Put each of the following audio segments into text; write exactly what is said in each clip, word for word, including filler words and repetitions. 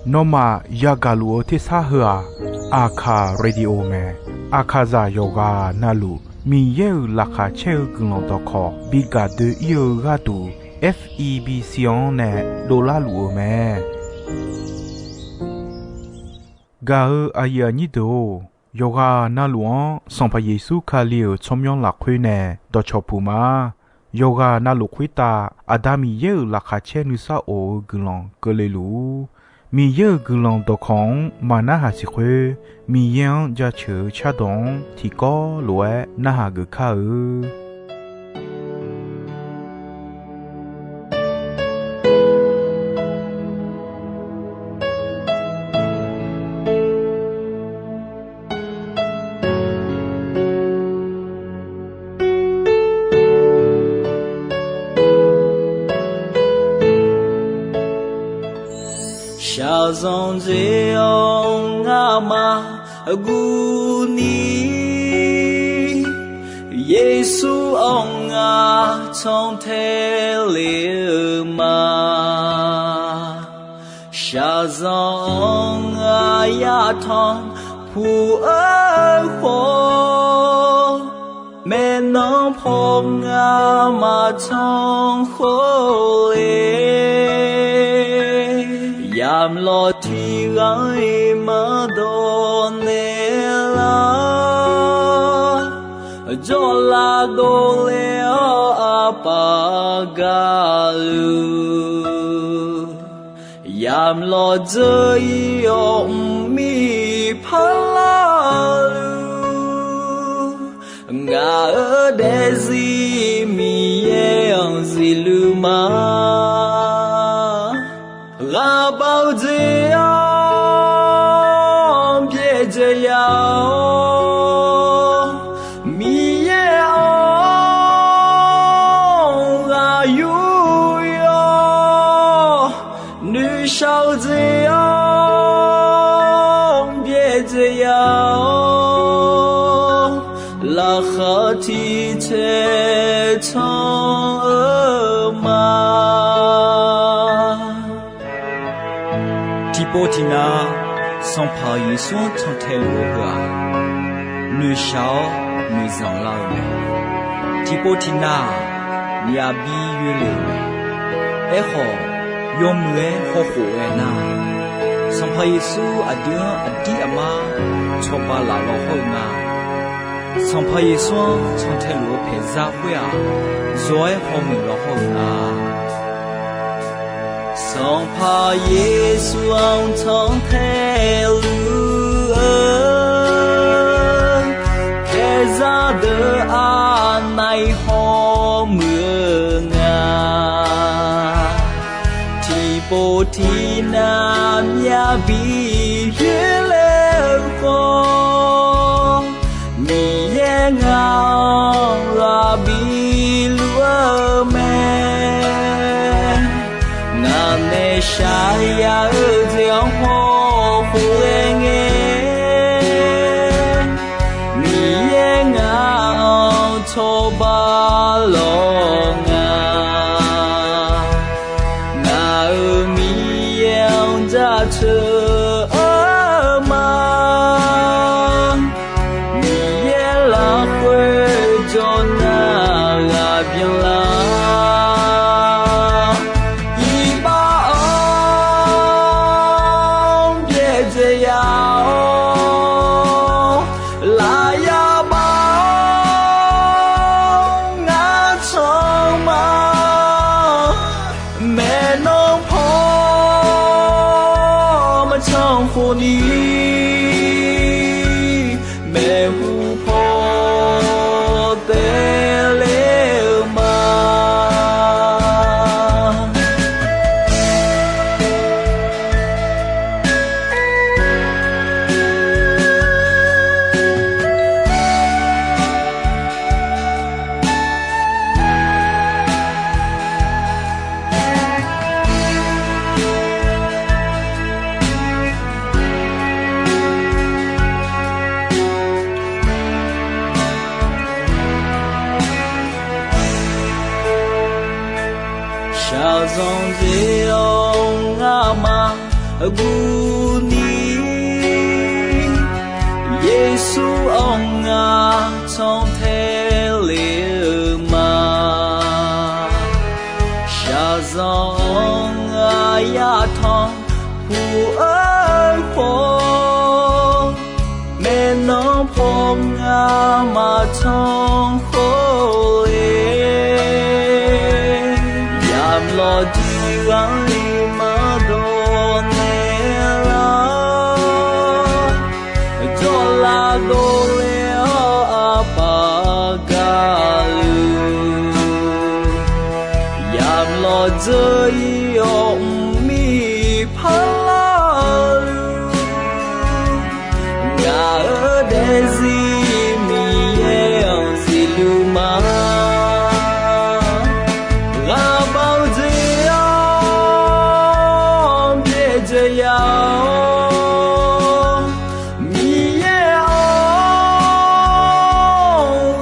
Nawmaf yagaq luf-eu tersar heu-aq, Aqkaq radio mae. Aqkaqzaq yawqghaq navluf Miqyaer-euq laqkhaq caer-eu guiqlanq dawqkawq bi gaq doe-ir-eu gharduq, F E B C-anr nae dovlar luf-eu mae. Gaq-eu aqyuif aqnyir deuq-or, yawqghaq navluf-anr Sanqpaq Yeqsur Kali-euq tsawrmyanr lafkhoer nae dawqcawq puq ma. Yawqghaq navluf khoertav Aqda Miqyaer-euq laqkhaq caer nuisar of-eu guiqlanq keuvle luf-ur. Miqyaer-euq guiqlanq dawqkawq-anr maq narhaq siq khoer, Miqyaer-anr jaceuq-eu cardawq-anr tiqkawv lof-aer narhaq geuf kar-eu. Shaqzanq dzae-awr ngamaf guvni, Yeqsur-anr ngar cantae le-eu ma. Shaqzanq-anr ngar yatanq puq-eu khawf, maeqnan paw ngar maqtanq khawf le. Yamq lawq tiq ghaq-iq maqdawq naeq lar, jawrlav dovle-awr aqpaf gaqluf, yamq lawq dzeur-ir-awr mqmir parlar-eu, ngaq-euq daefzir Miqyaer-anr zifluf ma. Ghaqbav-eu dzae-anr byaerdzae ya-awr, Miqyaer-anr ghaq yur yawr, noeqshaq-eu dzae-anr byaerdzae ya-awr, laqkhaq tiq cae can-eu ma. Tiqpov tiqnav Sanqpaq Yeqsur-anr cantae luf-eu heu-aq, noeqshaq-awr noeqzanq lar-eu mae. Tiqpov tiqnav-aq, myavbi yoerle-euq mae. Aerkhawf, yawmuiq-aer hawkhof-aer nar, Sanqpaq Yeqsur aqdui-anr aqdir aqmar cawba laf law hawr-eu nga. Sanqpaq Yeqsur-anr cantae luf-eu paeqzar khoer-aq, zawq-aer hawmuiq law hawr-eu nga. Sanqpaq Yeqsur-anr cantae luf-eu paeqzar deuq aqnaeq hawmuiq-eu nga. Tiqpov tiqnav myavbi yoerle-eu khawf, Miqyaer ngaq-anr ghaq biluf-eu mae. Ngaq nae shaqya-eu jeq-anr hawkhof-aer ngae, Miqyaer ngaq-anr cawba lawr nga. Ngaq-euq Miqyaer-anr jaceuq-eu ma. Miqyaer lafkhoer jawr nar ghaq byanlar, iqbax-anr byaerdzae ya-awr, lafyaq baf-anr ngar can ma. Maeqnan paw maqcan khofni, maeqhu paw taev ler-eu ma. Shaqzanq dzae-awr Maqguv ni, Yeqsur-anr ngaq cantae le-eu ma. Shaqzanq-anr aqyar tanqpuq-eu khawf, maeqnan paw ngar maqtanq khawf le. Yamq lawqdui-anr li maqdawq naeq lar, jawrlav dovle-awr aqpaq gaqluf, yamq lawqdzeur-ir-awr mqmir parlar-eu luf, ngaq-euq daefzir Miqyaer-anr zifluf ma. Ghaqbav-eu jeq-anr byaerdzae ya-awr, Miqyaer-anr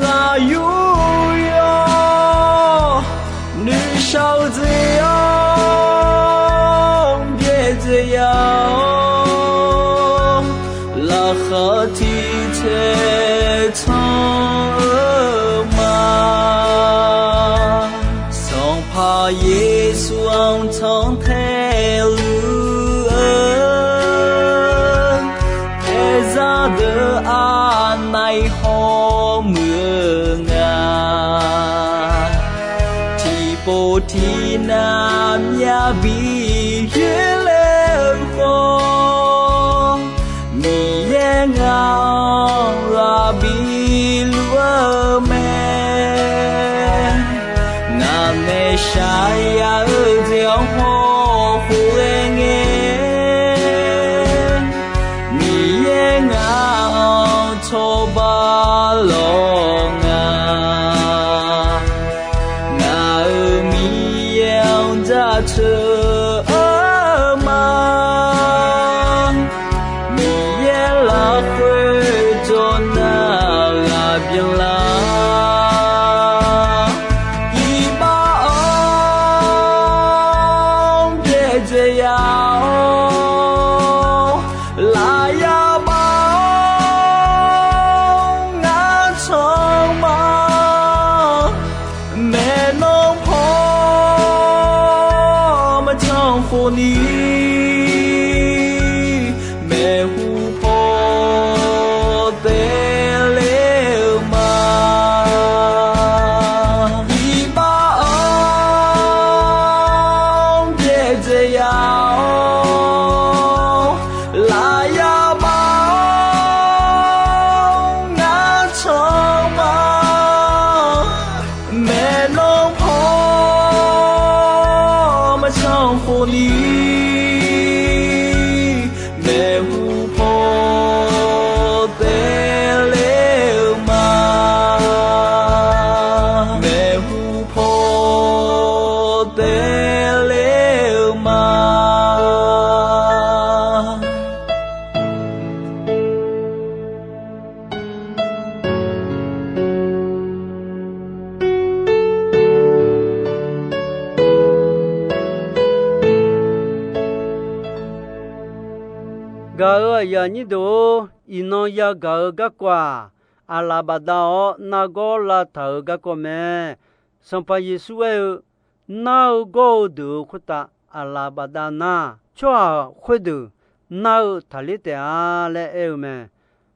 ghaq yur-awr, noeqshaq-eu jeq-anr byaerdzae ya-awr, laqkhaq tiq caev tsanr-eu ma. Sanqpaq Yeqsur-anr cantae luf-eu, taerzar deuq aqnaeq hawmuiq-eu nga. Tiqpov tiqnav myavbi yoerler-eu khawf, Miqyaer ngaq-anr ghaq biluf-eu mae. Ngaq nae shaqya-eu jeq-anr hawkhof ghae ngae, Miqyaer ngaq-anr cawba lawq nga. Ngaq-euq Miqyaer-anr jaceuq-eu ma. Miqyaer lafkhoer jawrnar ghaq byanlar, iqbax-anr byaerdzae ya-awr, lafyaq baf-awr ngar canq ma. Maeqnan paw maqcanq khof ni, maeqhu paw taev ler-eu ma. Iqbax-anr byaerdzae ya-awr, lafyaq baf-awr ngar canq ma. Maeqnan paw maqcanq khof ni, maeqhu paw taev ler-eu ma. Maeqhu paw taev ler-eu ma. Gaq-euq aqyuif aqnyir deuq-or, iqnan yagaq-eu garkawv-aq, aqlaf bafdav-awr nargawr lavtaq-euq garkawv mae. Sanqpaq Yeqsur aer-eu, nar-eu gawr-eu deuq-euq khoertav aqlaf bafdav nar, tsawrhaq khoerdeuq nar-eu taqler taef-a laer aer-eu mae.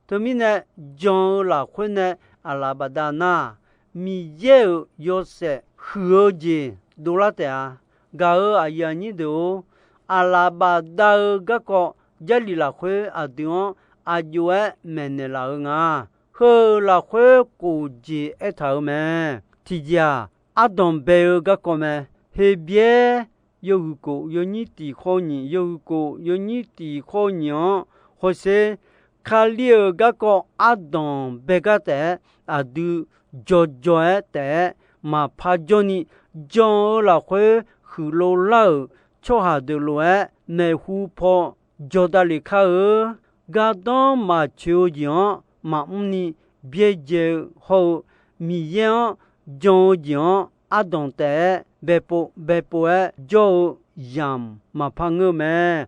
Teumirnae, jan-eu lafkhoer nae aqlaf bafdav nar-aq, Miqyaer-euq yawshaef huiq-eu jeq dovlar taef-a. Gaq-euq aqyuif aqnyir deuq-or, aqlaf bafdav-eu garkawv Jarlif lafkhoer aqdui-anr aqjox-aer maeqnaeq laf-eu nga. Heu-euq lafkhoer kof jeq aertaq-euq mae. Tiqjeq-aq, ardanq bae-eu garkawv mae. Heqbyaer yawhuiq kof yawnyir tiq khawr nyiq, yawhuiq kof yawnyir tiq khawr nyiq-anr hawsher, Kali-euq garkawv ardanq bae gar taef-aer aqdui jawrjawr-aer taef-aer maqpar jawrni, jan-eu lafkhoer huiqlov lar-euq tsawrhaq deuq lof-aer maeqhu paw jawr davlef kar-eu. Gardanr maqtsoeq-eu jeq-anr maqmr ni byaerdzae-eu hawr-eu, Miqyaer-anr jan-eu jeq-anr ardanq taef-aer baepov baepov-aer jawr-eu yamq maqpar ngeur mae.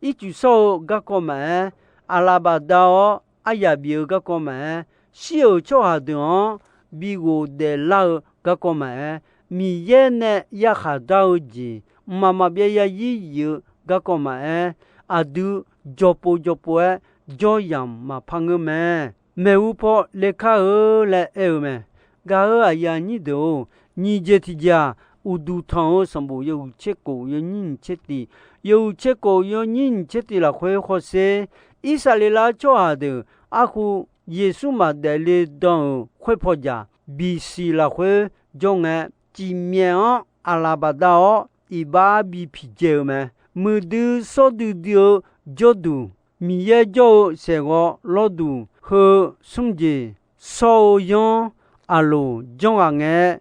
Ircuf shawr-eu garkawv maqaer, aqlaf bafdav-awr aryaq bif-eu garkawv maqaer, shir-euq tsawrhaq deuq-anr bi ghofdaef lar-eu garkawv maqaer, Miqyaer nae yarkhaq dar-eu jeq mqmaq maqbyav yazir yif-eu garkawv maqaer, aqdui jawrpov jawrpov-aer jawryamq maqpar ngeur mae. Maeqhu paw lekar-eu laer aer-eu mae. Gaq-euq aqyuif aqnyir deuq-or, nyiq jeq tiq jeq-aq, uqduq tanq-eu sanqbof yawhuiq tser kof yawnyir nyiq tser tiq, yawhuiq tser kof yawnyir nyiq tser tiq lafkhoer hawsher, Irsaqleqlav tsawrhaq deuq arhu Yeqsur maqdaef le dan-euq khoerpaw jaq, bisiq lafkhoer jawr ngae, cifmyaef-anr aqlaf bafdav-awr iqbax bi piqdzae-eu mae. Muiqdui shawr duidui-eu jawrduq, Miqyaer jawr-eu saeqghawv lawrduq heu smr jeq shawr-eu yanr aqloq janr ghaq ngae,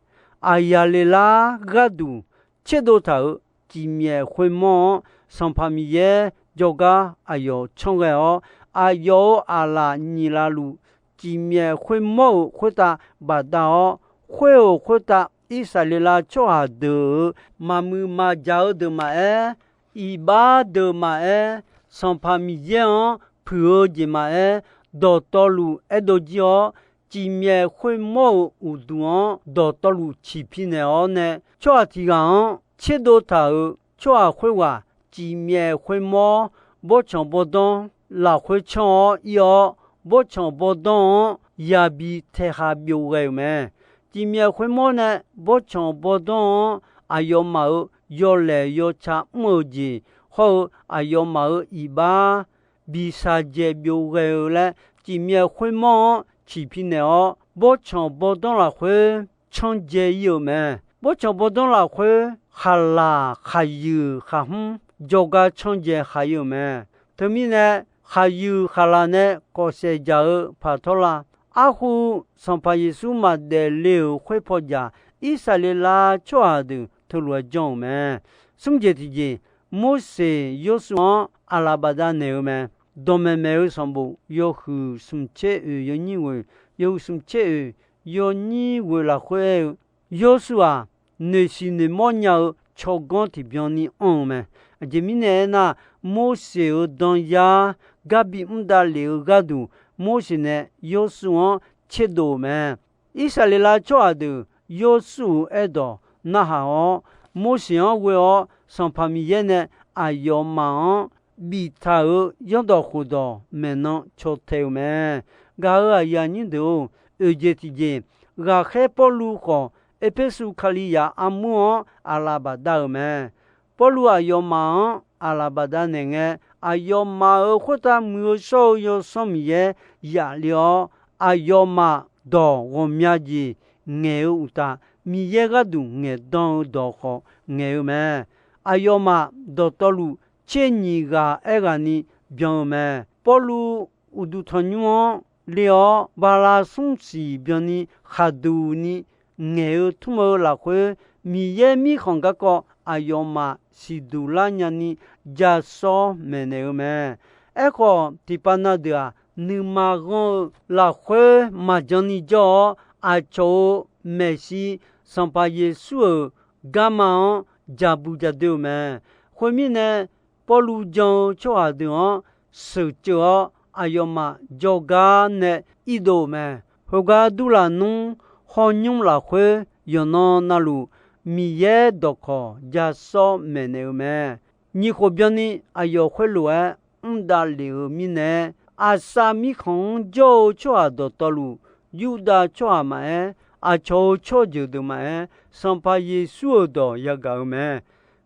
aqyaq leqlar gharduq tserdov taq-euq cifmyaef khoermawr-anr, Sanqpaq Miqyaer jawrgar aqyawf canr ghae-awr, aqyawf-euq aqlaf nyiq lavluf cifmyaef khoermawr-euq khoertav bafdav-awr, khoer-euq khoertav Irsaqleqlav tsawrhaq deuq-euq maqmuiq maqjaq-eu deuq maqaer, iqbax deuq maqaer, Sanqpaq Miqyaer-anr puiq-eu jeq maqaer, dawqtawvluf aerdov jir-awr, cifmyaef khoermawr-euq uqduq-anr dawqtawvluf ciqpi naeq-awr nae, tsawrhaq tiq ghaq-anr tserdov taq-euq tsawrhaq khoerghaq cifmyaef khoermawr bawrtsanq bawrdanr lafkhoer canr-awr ir-awr, bawrtsanq bawrdanr-anr yabi taeqha byov ghae-euq mae. Cifmyaef khoermawr nae bawrtsanq bawrdanr-anr aqyawfmaf-euq yawlaeq yawca mr-eu jeq hawr-eu aqyawfmaf-euq iqbax bi sardzae byov ghae-eu laer, cifmyaef khoermawr-anr ciqpi naeq-awr, bawrtsanq bawrdanr lafkhoer canr dzae ir-euq mae. Bawrtsanq bawrdanr lafkhoer khaqlaq khaqyuif khaqhmr jawrgar canr dzae khaq ir-euq mae. Teumirnae, khaqyuif khaqlaq nae kawfsaef jaq-eu paq tawrlav, arhu Sanqpaq Yeqsur maqdaef le-euq khoerpaw jaq, Irsaqleqlav tsawrhaq deuq teulof-aer janr-euq mae. Smr jeq tiqjeq, Morseq Yawrsuf-anr aqlaf bafdav naeq-eu mae. Dawqmaeq maeq-eu sanqbof yawhuiq smq tser oeq yawnyir ghoeq, yawhuiq smq tser oeq yawnyir ghoeq lafkhoer aer-eu, Yawrsuf-aq, noeqsiq noeqmawr nya-eu tsawrganr tiqbyan ni anr-eu mae. Aqjeq mirnae aernar, Morseq-euq danyar gar bi mr davlef-eu gharduq, Morseq nae Yawrsuf-anr tserdov-euq mae. Irsaqleqlav tsawrhaq deuq Yawrsuf-euq aerdawq narhaq-awr, Morseq-anr ghoe-awr, Sanqpaq Miqyaer nae aqyawfmaf-anr biftaq-euq zanrdawq khofdawq maeqnan caw tae-eu mae. Gaq-euq aqyuif aqnyir deuq-or, oeq jeq tiqjeq, ghaqkhaer Pawrluv khawf, Erpersu Kalizaq armur-anr aqlaf bafdav-euq mae. Pawrluv aqyawfmaf-anr aqlaf bafdav naeq ngae, aqyawfmaf-euq khoertav Muiq-eu Shawr-eu Yawsanr Miqyaer yaf le-awr, aqyawfmaf dawq ghawqmya jeq ngaeq-eu uqtaf, Miqyaer gharduq ngaeqdan-eu dawq khawf ngaeq-eu mae. Aqyawfmaf dawqtawvluf tser nyiq ghaq aerghaqni byan-eu mae. Pawrluv uqduq tanqnymr-anr le-awr, bala smr siq byanni khaqduq ni ngaeq-eu tmr-eu lafkhoer, Miqyaer mirkhanq garkawv aqyawfmaf siqduq lar nyani ja sawr maeqnaeq-eu mae. Aerkhawf, tiqpav na deuq-aq, nuima ghanr-eu lafkhoer maqjan ni jawr-awr, aqcawq-euq maeqshi Sanqpaq Yeqsur-euq garma-anr ja bu ja doe-eu mae. Khoermirnae, Pawrluv jan-eu tsawrhaq deuq-anr sheuqceuv-awr, aqyawfmaf jawrgar nae irdov-euq mae. Khoergar durlaf nmr hawnymr lafkhoer yawqnan navluf Miqyaer dawqkawq ja sawr maeqnaeq-eu mae. Nyiq khof byanni aqyawf khoerlof-aer mr davlef-eu mirnae, Aqsav mirkhanq-anr jawr-eu tsawrhaq dawqtawvluf, Yurdav tsawrhaq maqaer, aqcawq-euq tsawrjeuq deuq maqaer, Sanqpaq Yeqsur-euq dawq yagaq-eu mae.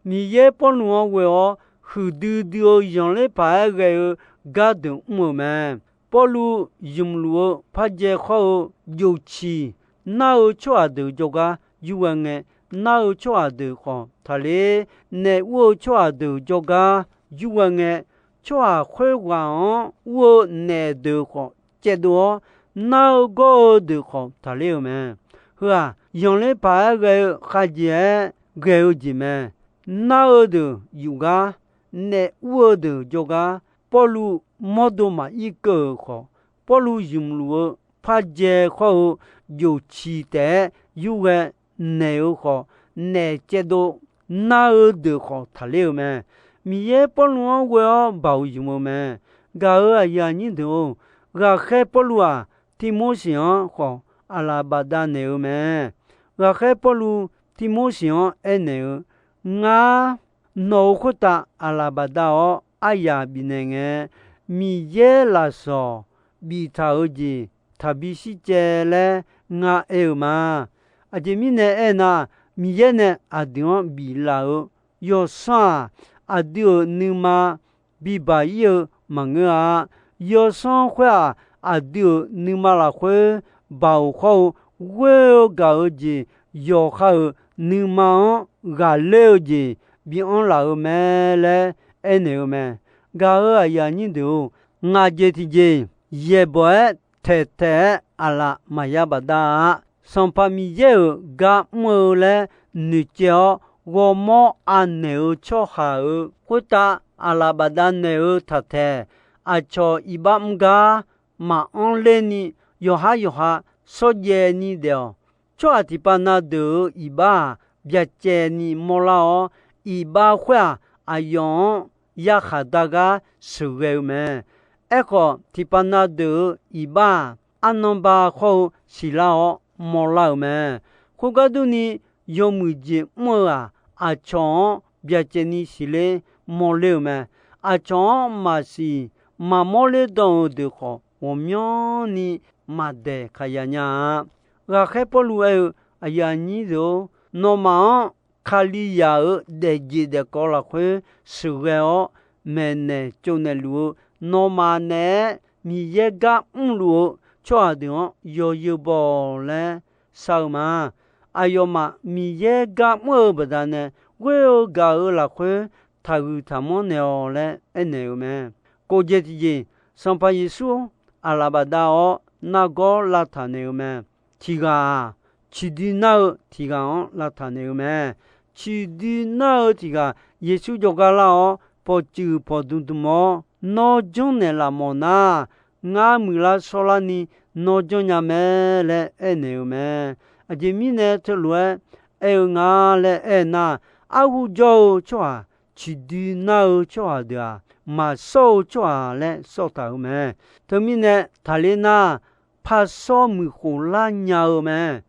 Miqyaer Pawrluv-anr ghoe-awr, huiqdui dui-eu zanqler paq-aer ghae-eu gardeuq mr-euq mae. Pawrluv zmqluf-eu pardzae khawr-eu jofciq nar-eu tsawrhaq deuq jawrgar yurghae ngae, nar-eu tsawrhaq deuq khawf taqler, naef ur-eu tsawrhaq deuq jawrgar yurghae ngae, tsawrhaq khoerghaq-anr ur-eu naef deuq khawf caevdov-awr, nar-eu gawr-eu deuq khawf taqler-euq mae. Heu-aq, zanqler paq-aer ghae-eu khavjeq-aer ghae-eu jeq mae. Nar-eu deuq yufgar, naef ur-eu deuq jawrgar, Pawrluv mawrdo maqir keuv-euq khawf, Pawrluv zmqluf-eu pardzae khawr-eu jofciq taef-aer yurghae naeq-eu khawf, naef caevdov nar-eu deuq khawf taqler-eu mae. Miqyaer Pawrluv-anr ghoe-awr baoq ymq-eu mae. Gaq-euq aqyuif aqnyir deuq-or, ghaqkhaer Pawrluv-aq, Tivmorseq-anr khawf aqlaf bafdav naeq-eu mae. Ghaqkhaer Pawrluv Tivmorseq-anr aernaeq-eu, Ngar nawq-euq khoertav aqlaf bafdav-awr aryaq bifnaeq ngae, Miqyaer lafsawq biftaq-eu jeq taqbi shircaev laer ngar aer-eu ma. Aqjeq mirnae aernar, Miqyaer nae aqdui-anr biflaf-euq yawsanr-aq, aqdui-euq nuima bibaq ir-eu maqngeur-a. Yawsanr khoer-aq, aqdui-euq nuima lafkhoer baoq khawr-eu ghoer-eu gaq-eu jeq yawqha-euq nuima-anr ghaqler-eu jeq bianr laf-eu mae laer aernaeq-eu mae. Gaq-euq aqyuif aqnyir deuq-or, ngaq jeq tiqjeq yaeqbawq-aer taeqtaeq-aer aqlaf maqya bafdav-a. Sanqpaq Miqyaer-euq gar mr-eu laer noeqcaev-awr ghawrmawr anaeq-eu tsawrhaq-euq khoertav aqlaf bafdav naeq-eu taqtaeq, aqcawq iqbax mr gar maqanr lerni yawqhar yawqha shawrjaev ni daef-awq. Tsawrhaq tiqpav na deuq-euq iqbax-aq, byacaevni mawrlar-awr, iqbax khoer-aq, aqyawf-anr yakhaq dar gar sheuqghae-eu mae. Aerkhawf, tiqpav na deuq-euq iqbax-aq, arnan ba khawr-eu siqlar-awr mawrlar-euq mae. Khoergar durni, yawmuiq jeq mr-eu-aq, aqcawq-anr byacaevni siqler mawrler-euq mae. Aqcawq-anr maqsiq maqmawr ler dan-euq deuq khawf, ghawqmyanrni maqdaeq kaqya nya-a. Ghaqkhaer Pawrluv aer-eu, aqyuif aqnyir deuq-or, nawmaf-anr Kalizaq-euq daefjeq daefkawv lafkhoer sheuqghae-awr maeqnaeq tsovnaeq luf-eu, nawmaf naeq-aer Miqyaer gar mrluf-eu tsawrhaq deuq-anr yawzeu baw-awq laer shar-eu ma. Aqyawfmaf Miqyaer gar mr-eu baqdanae ghoer-eu gaq-euq lafkhoer taqhuiq taqmanr naeq-awq laer aernaeq-eu mae. Kof jeq tiqjeq, Sanqpaq Yeqsur aqlaf bafdav-awr nargawr lavtaq naeq-eu mae. Tiq ghaq-aq, ciqdui nar-eu tiq ghaq-anr lavtaq naeq-eu mae. Ciqdui nar-eu tiq ghaq Yeqsur jawrgar lar-awr, pawqtsuif pawqdmq dmq-awr, Nawr janrnaeq laf mawf nar, ngar muiqlar shawrlarni nawr janrnya mae laer aernaeq-eu mae. Aqjeq mirnae teulof-aer aer-eu nga laer aernar, arhu jawr-eu tsawrhaq, ciqdui nar-eu tsawrhaq deuq-aq, maqshawr-eu tsawrhaq laer sawr taq-euq mae. Teumirnae taqler nar, par shawr muiq khof lar nya-eu mae.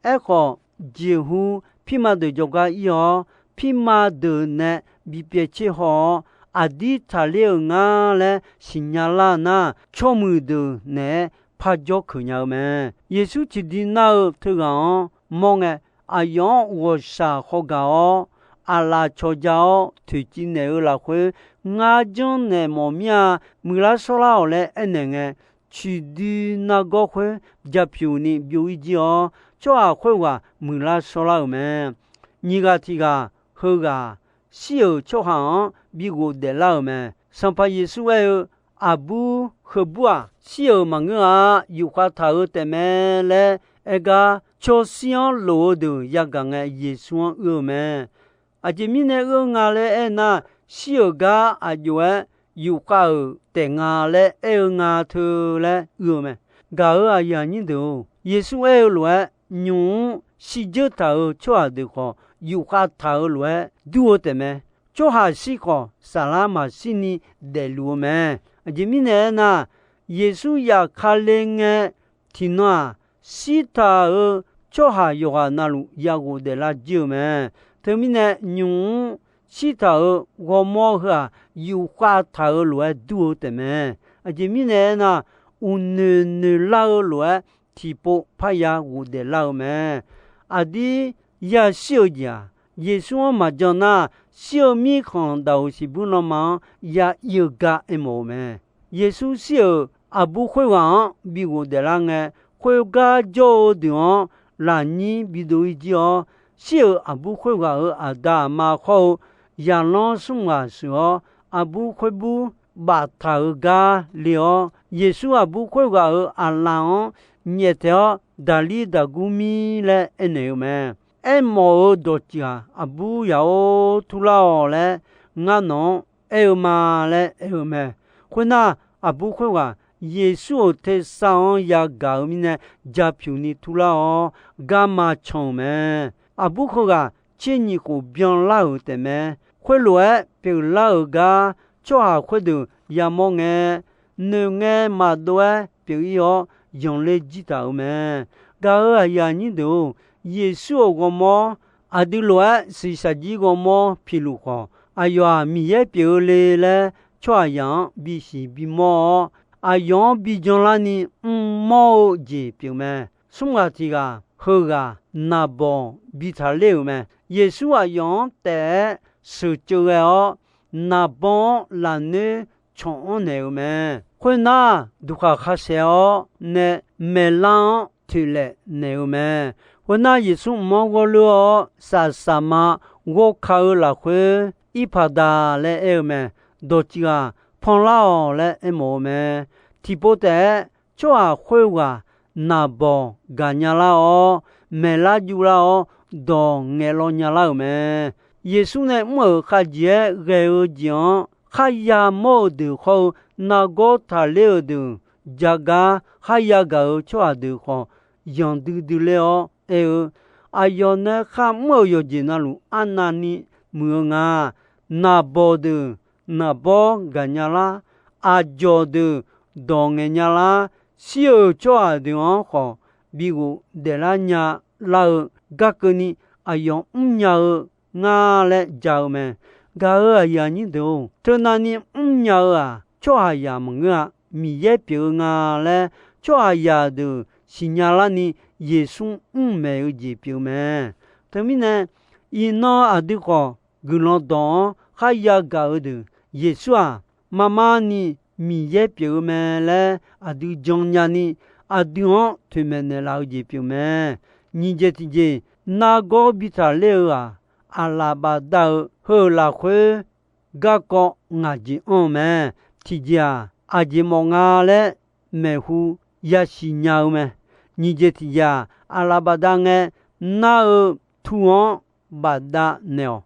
Aerkhawf, jeqhu pirma deuq jawrgar ir-awr, pirma deuq nae bi pyaev tser haw-awr, aqdir taqler-euq ngar laer siqnya lar nar, tsawrmuiq deuq naeq-aer par jawr keuq nya-eu mae. Yeqsur ciqdui nar-eu teughaq-anr mawr ngae, aqyawf-anr ghawqshaq hawgaq-awr, aqlaf cawqja-awr toeqciv naeq-eu lafkhoer, ngar janrnaeq mawf mir-a, muiqlar shawrlar-awq laer aernaeq ngae, ciqdui nargawr khoer japyuq ni byov-ir jir-awr, tsawrhaq khoerghaq muiqlar shawrlar-euq mae. Nyiq ghaq tiq ghaq heughaq shir-euq tsawrhaq-anr bi ghofdaef lar-euq mae. Sanqpaq Yeqsur aer-eu, Aqbur heubur-aq, shir-euq maqngeur-a, yufkhav taq-eu taefmae laer aer gar, cawshir-anr lof-eu deuq yagaq ngae, Yeqsur-anr uir-eu mae. Aqjeq mirnae uir-eu nga laer aernar, shir-euq gar aqjox-aer yufkhav-euq taef nga laer aer-eu nga teu laer uir-eu mae. Gaq-euq aqyuif aqnyir deuq-or, Yeqsur aer-eu lof-aer, nymq-mr shirdzeur taq-euq tsawrhaq deuq khawf, yufkhav taq-euq lof-aer dur-eu taefmae. Tsawrhaq shir khawf, saflar maqshir ni daefluf-eu mae. Aqjeq mirnae aernar, Yeqsur zafkale ngae, tiqnan-aq, shirtaq-euq tsawrhaq yawqghaq navluf ya ghofdaef lar jir-eu mae. Teumirnae, nymq-mr shirtaq-euq ghawrmawr heu-aq, yufkhav taq-euq lof-aer dur-eu taefmae. Aqjeq mirnae aernar, uqnoeq noeqlar-eu lof-aer tiqpov parya ghofdaef lar-eu mae. Aqdir yashir-eu jeq-aq, Yeqsur-anr maqjan nar, shir-eu mirkhanq daq-euq siqbur lanma-anr ya ir-eu gar aermawf-eu mae. Yeqsur shir-euq aqbur khoerghaq-anr bi ghofdaef lar ngae, khoergar jawr-eu deuq-anr lafnyir bidov-ir jir-awr, shir-euq aqbur khoerghaq-euq aqda aqma khawr-eu zaqlanr smr ghaq sheuq-awr, aqbur khoerbur baftaq-euq gar le-awr, Yeqsur aqbur khoerghaq-euq aqlaf-anr nyaeftaeq-awr, Daqlir daqgur mir laer aernaeq-eu mae. Aermawf-euq dawqtsuif-aq, Aqbur yaq-or, turlar-awq laer ngar nawq-anr aer-eu ma laer aer-eu mae. Khoernar, aqbur khoerghaq Yeqsur-euq tersar-anr yagaq-euq mirnae, japyuq ni turlar-awr, garma can-euq mae. Aqbur khoerghaq tser nyiq khof byanlar-euq taefmae. Khoerlof-aer pyeuflar-euq gar tsawrhaq khoerdeuq yamawr ngae, noeqngae maqdov-aer pyeuf-ir-awr, yanqler jir taq-euq mae. Gaq-euq aqyuif aqnyir deuq-or, Yeqsur-euq ghawrmawr aqdui lof-aer shiqshaq jir ghawrmawr piluf khawf, aqyawf-aq Miqyaer pyeuf-eu le laer tsawrhaqzaq-anr bisiq bimawr-awr, aqyawf-anr bijanlarni mrmawr-eu jeq pyeuf mae. Smr ghaq tiq ghaq heughaq naqbawq bi taqler-euq mae. Yeqsur aqyawf-anr taef-aer sheuqceuv ghae-awr, naqbawr-anr lafnoer caw-anr naeq-euq mae. Khoernar, duqkhaq khashaeq-awr nae maeqlar-anr toeqlaef naeq-eu mae. Khoernar, Yeqsur mq-anr ghawrleur-awr, safsaqma ghawrka-eu lafkhoer, Irpaqdaq laer aer-eu mae. Dawq tiq ghaq panlar-awq laer aermawf-eu mae. Tiqpov taef-aer, tsawrhaq khoerghaq naqbawq gaqnya lar-awr, maeqlar juvlar-awr, dawq ngaeqlawv nyalar-euq mae. Yeqsur nae mr-euq khavjeq-aer ghae-eu jeq-anr kharya mawr-eu deuq khawr-eu, nargawr taqler-euq deuq jagar kharya gaq-euq tsawrhaq deuq khawf, yanqdui dui ler-awr aer-eu, Aqyawf nae kharmr-euq yawqjeq navluf arnavni muiq-eu nga. Naqbawq deuq naqbawr gaqnya lar, aqjawq deuq dawq ngaeqnya lar, shir-euq tsawrhaq deuq-anr khawf bighof daeflar nya lar-eu garkeuvni aqyawf mrnya-eu nga laer ja-eu mae. Gaq-euq aqyuif aqnyir deuq-or, teunavni mrnya-eu-aq, tsawrhaqzaq maqngeur-a. Miqyaer pyeuf-eu nga laer tsawrhaqzaq deuq siqnya larni Yeqsur mr maeq-eu jeq pyeuf mae. Teumirnae, iqnan aqdui khawf guiqlanq dawq-anr kharya gaq-eu deuq, Yeqsur-aq, marmarni Miqyaer pyeuf-eu mae laer aqdui jannya ni, aqdui-anr toeqmaeq naeqlaf-eu jeq pyeuf mae. Nyiq jeq tiqjeq, nargawr bi taqler-eu-aq, aqlaf bafdav-eu heu-euq lafkhoer garkawv ngaq jeq anr-eu mae. Tiqjeq-aq, aqjeq mawf nga laer maeqhu yasiq nya-eu mae. Nyiq jeq tiqjeq-aq, aqlaf bafdav ngae nar-eu tu-anr bafdav naeq-awq.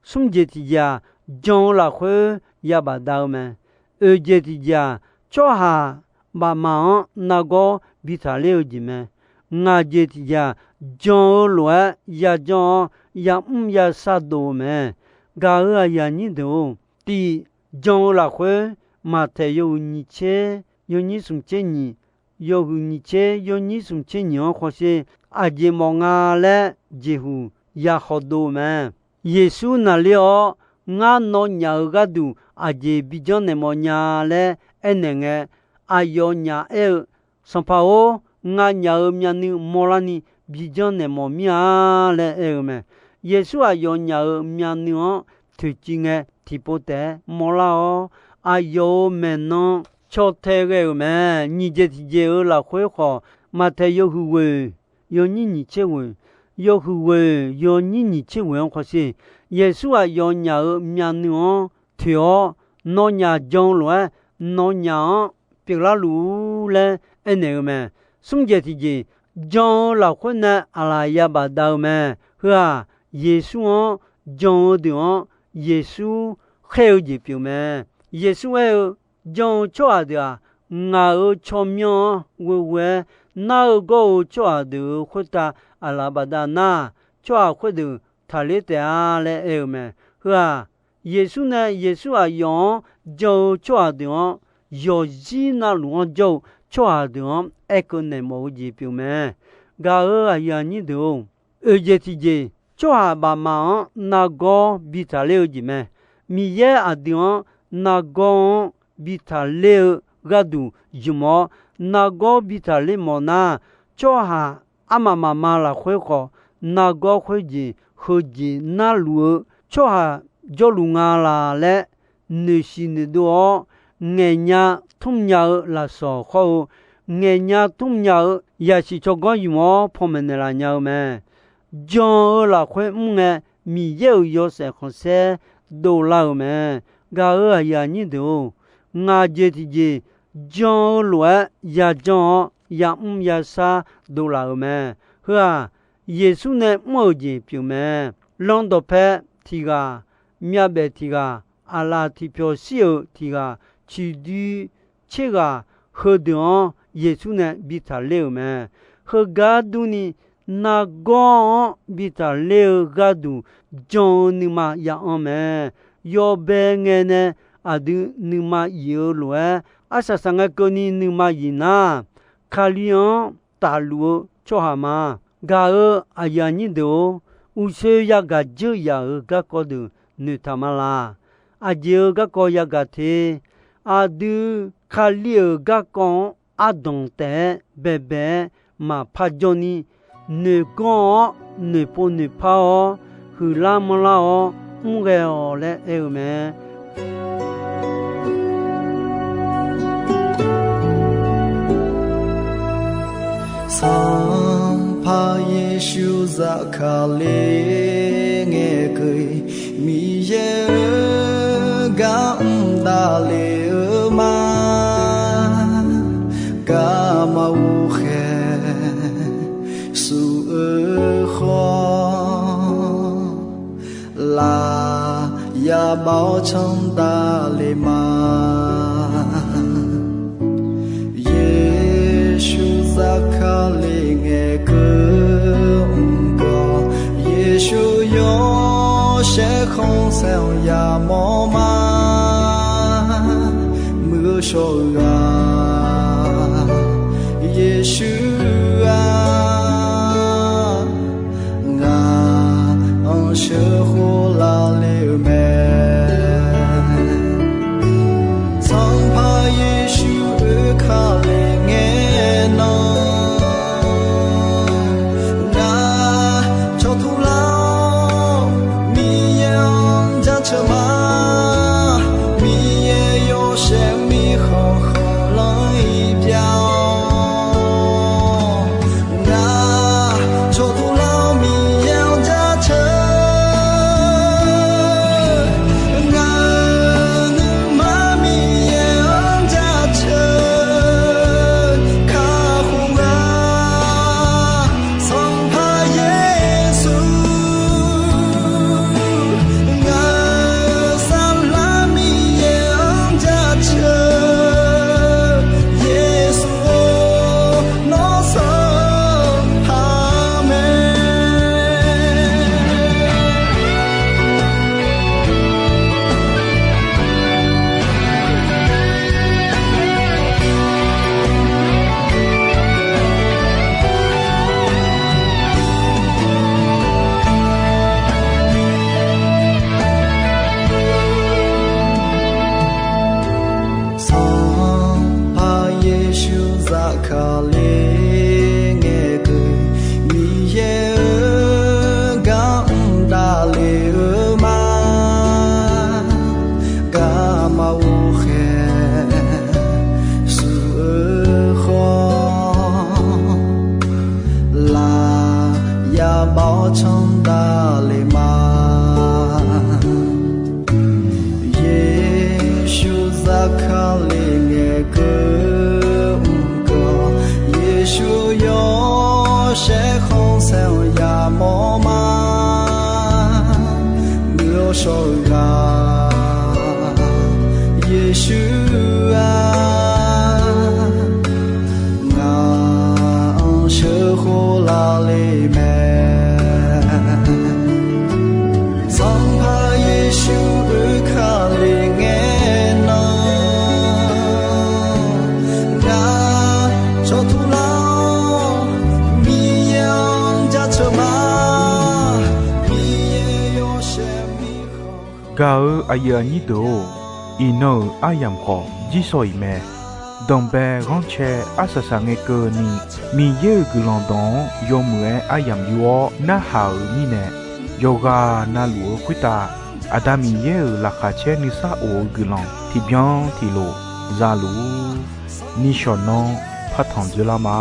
Smr jeq tiqjeq-aq, jan-eu lafkhoer ya bafdav-eu mae. Oeq jeq tiqjeq-aq, tsawrhaq bafmaf-anr nargawr bi taqler-eu jeq mae. Ngaq jeq tiqjeq-aq, jan-eu lof-aer yajanr-awr yamr yashar dov-eu mae. Gaq-euq aqyuif aqnyir deuq-or, tiq, jan-eu lafkhoer Maqtaeq yawhuiq nyiq tser yawnyir smq tser nyiq, yawhuiq nyiq tser yawnyir smq tser nyiq-anr khawsher, aqjeq mawf nga laer jeqhuq ya hawdov-eu mae. Yeqsur naqler-awr, ngar nawnyaf-euq gharduq aqjeq bijanr naeq mawf nya laer aernaeq ngae, aqyawfnyaf aer-eu, Sanqpaq-or, nganyaf-euq myavnuiv mawrlarni bijanr naeq mawf mir-a laer aer-eu mae. Yeqsur aqyawfnyaf-euq myavnuiv-anr toeqciv ngae tiqpov taef-aer mawrlar-awr, aqyawf-euq maeqnan caw tae ghae-euq mae. Nyiq jeq tiqjeq-euq lafkhoer khawf, Maqtaeq yawhuiq ghoeq yawnyir nyiq tser ghoeq, yawhuiq ghoeq yawnyir nyiq tser ghoeq-anr khawsher, Yeqsur aqyawfnyaf-euq myavnuiv-anr toeq-awr, nawnyaf jan-eu lof-aer nawnyaf-anr pyeuflar luf-ur laer aernaeq-eu mae. Smr jeq tiqjeq, jan-eu lafkhoer nae aqlaf ya bafdav-eu mae. Heu-aq, Yeqsur-anr jan-eu deuq-anr Yeqsur khaer-eu jeq pyeuf mae. Yeqsur aer-eu, Jan-eu tsawrhaq deuq-aq, ngaq-euq tsawrmyanr-anr ghoeghoe-aer nar-eu gawr-eu tsawrhaq deuq-euq khoertav aqlaf bafdav nar, tsawrhaq khoerdeuq taqler taef-a laer aer-eu mae. Heu-aq, Yeqsur nae Yeqsur aqyawf-anr jan-eu tsawrhaq deuq-anr, yawqzir navluf-anr jawr-eu tsawrhaq deuq-anr aerkeuv naeq mawf-eu jeq pyeuf mae. Gaq-euq aqyuif aqnyir deuq-or, oeq jeq tiqjeq, tsawrhaq bafmaf-anr nargawr bi taqler-eu jeq mae. Miqyaer aqdui-anr nargawr-anr bi taqler-eu gharduq zmq-awr, nargawr bi taqler mawf nar, tsawrhaq armaf mafma lafkhoer khawf, nargawr khoerjeq heujeq narluf-eu tsawrhaq jawrluf nga laq laer noeqsiq noeqdov-awr, ngaeqnya tmrnya-eu lafsawq hawr-eu, ngaeqnya tmrnya-eu yasiq tsawrganr ymq-awr panmaeq naeqlaf nya-eu mae. Jan-eu lafkhoer mr ngae, Miqyaer-euq yawshaef khanqsaer dovlar-euq mae. Gaq-euq aqyuif aqnyir deuq-or, ngaq jeq tiqjeq jan-eu lof-aer yajanr-awr yamr yashar dovlaf-euq mae. Heu-aq, Yeqsur nae mr-euq jeq pyeuf mae. Lan dawqpae tiq ghaq, myavbaef tiq ghaq, aqlaf tiqpyawq shir-euq tiq ghaq, ciqdui tser ghaq, heudeuq-anr Yeqsur nae bi taqler-euq mae. Heugar durni, nargawr-anr bi taqler-eu gharduq jan-eu nuima ya'anr mae. Yawbae ngae nae aqdui nuima if-eu lof-aer, arsaq saqngae keuvni nuima if nar, Kali-anr tafluf-eu tsawrhaq ma. Gaq-euq aqyuif aqnyir deuq-or, uqshoe yagaq dzeur yaf-euq garkawv deuq noeqtaq ma laq. Aqjeq-euq garkawv yagaq te. Aqdui Kali-euq garkawv-anr ardanq taef-aer baebae-aer maqpar jawrni, noeqganr-awr noeqpov noeqpar-awr, huiqlar manrlar-awr mrghae-awq laer aer-eu mae. Sanqpaq Yeqsur zafkale ngaeqkeuv-iq, Miqyaer-euq gar mr davlef-eu ma. Garma ghoqkhaeq suf-eu khawf, laf yabav-awr canr davlef ma. Yeqsur zafkale ngaeqkeuv mq gawq, Yeqsur yawshaef khanqsaer-anr yamawr ma. Muiq-eu shawr-eu ghaq, Yeqsur-aq, ngaq-anr sheuqkhof lavle-eu mae. Sanqpaq Yeqsur oekale ngae nan, ngaq cawqtur lar-awr Miqyaer-anr jaceuq ma. Miqyaer yawshaef mirkhanq khanqlanr-iq byav-awr, ngaq cawqtur lar-awr Miqyaer-anr jaceuq. Ngaq-euq nuima Miqyaer-anr jaceuq kakhof-a. Sanqpaq Yeqsur, ngaq-euq saflar Miqyaer-anr jaceuq. Yeqsur-or, nawr sanqpaq mae. Sanqpaq Yeqsur zafkale ngaeqkeuv-iq, Miqyaer-euq gar mr davlef-eu ma. Garma ghoqkhaeq suf-eu khawf, laf yabav-awr canr davlef ma. Yeqsur zafkale ngaeqkeuv mq gawq, Yeqsur yawshaef khanqsaer-anr yamawr ma. Muiq-eu shawr-eu ghaq, Yeqsur-aq, ngaq-anr sheuqkhof lavle mae. Sanqpaq Yeqsur oekale ngae nan, ngaq cawqtur lar-awr Miqyaer-anr jaceuq ma. Miqyaer yawshaef mirkhanq. Gaq-eu aqyuif aqnyir deuq-or, iqnan-euq aryamq khawf jirshaw-iq mae. Danqbae ghanrcae arsaq saqngae keuvni, Miqyaer-euq guiqlanq dawq-anr yawmuiq-aer aryamq yur-awr narhaq-euq mirnae, yawqghaq navluf-eu khoertav Aqda Miqyaer-euq laqkhaq caer nuisar of-eu guiqlanq tiqbyan tiqlof za luf-ur. Nishawq nanr partanq dzoerlar ma.